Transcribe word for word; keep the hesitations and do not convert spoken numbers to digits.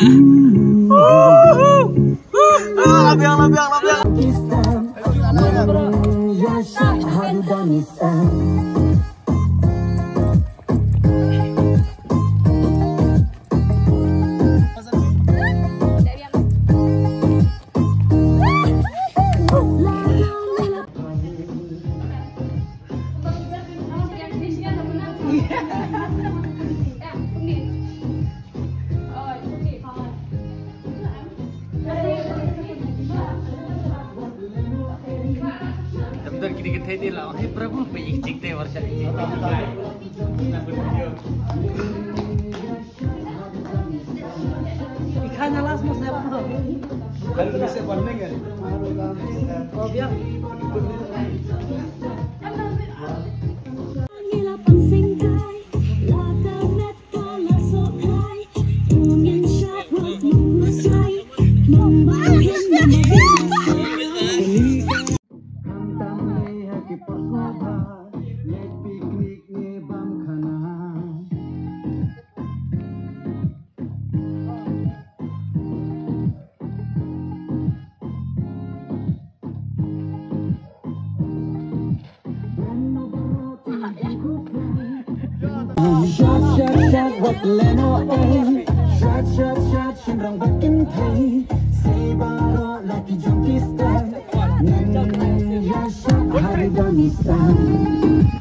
Labiang, labiang, labiang. Dam dar kini kita ni lah. Hai Prabhu, pe ik tik te warsha. Ikan alas mo saya mo. Kan bisa banding ya. Oh, biar. Shot, shot, shot, wat leno eh. Shot, shot, shot, shynrang bakin thei. Sei baro lucky junkie style. Ngan ya shot hari dani style.